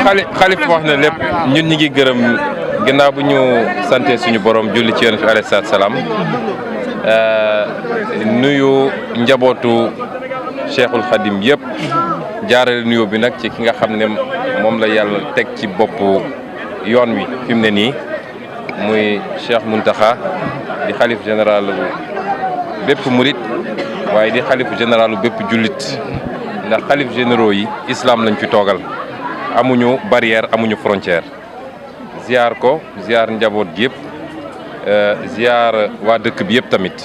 xalif wax na lépp ñun ñi ngi gërëm ginnaaw bu ñu sante suñu borom julli ci yonent bi alayhi salaatu salaam nuyu njabootu Cheikhul Khadim yëpp jaarale nuyoo bi nag ci ki nga xam ne moom la yàlla teg ci boppu yoon wi fi mu ne nii muy Cheikh Mountakha di xalif général bépp murit waaye di xalif général bépp jullit ndax xalif généraux yi islam lañ fi toogal amuñu barrière amuñu frontière ziar ko ziar njaboot gi yëpp ziar waa dëkk bi yëpp tamit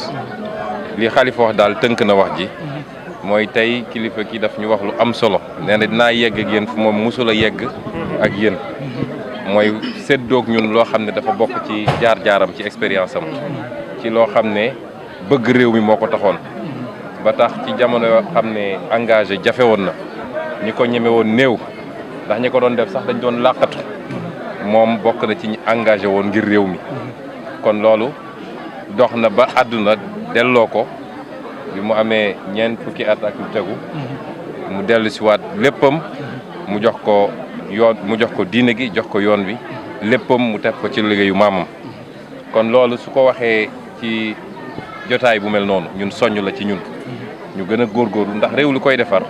li xalifa wax daal tënk na wax ji mooy tey kilifa ki daf ñu wax lu am solo nee na dinaa yegg ak yéen fu moom musul a yegg ak yéen mooy séddoog ñun loo xam ne dafa bokk ci jaar-jaaram ci expérience am ci loo xam ne bëgg réew mi moo ko taxoon ba tax ci jamono yoo xam ne engagé jafe woon na ñi ko ñeme woon néew ndax ñi ko doon def sax dañ doon làqatu moom bokk na ci ñi engagé woon ngir réew mi kon loolu dox na ba àdduna delloo ko bi mu amee ñeent fukki at ak lu tegu mu dellu si waat léppam mu jox ko yoon mu jox ko diine gi jox ko yoon wi léppam mu teg ko ci liggéeyu maamam kon loolu su ko waxee ci jotaay bu mel noonu ñun soññ la ci ñun ñu gën a góorgóorlu ndax réew li koy defar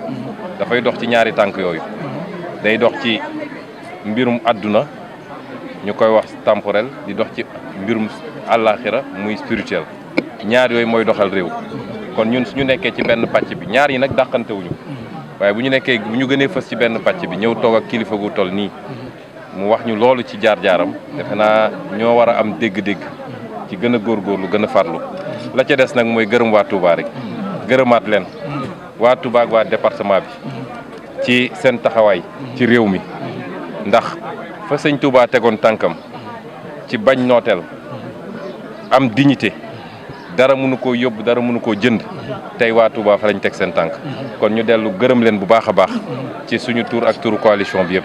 dafay dox ci ñaari tànk yooyu day dox ci mbirum àdduna ñu koy wax temporel di dox ci mbirum àllaaxira muy spirituel ñaar yooyu mooy doxal réew kon ñun suñu nekkee ci benn pàcc bi ñaar yi nag dàqantewuñu waaye bu ñu gënee fës ci benn pàcc bi ñëw toog ak kilifa gu toll nii mu wax ñu loolu ci jaar-jaaram defe naa ñoo war a am dégg-dégg ci gën a góorgóorlu gën a farlu la ca des nag mooy gërëm waa Touba rek gërëmaat leen waa Touba ak waa département bi ci seen taxawaay ci réew mi ndax fa sëñ Touba tegoon tànkam ci bañ nooteel am dignité dara mënu koo yóbbu dara mënu koo jënd tey waa Touba fa lañ teg seen tànk kon ñu dellu gërëm leen bu baax a baax ci suñu tur ak turu coalition bi yëpp.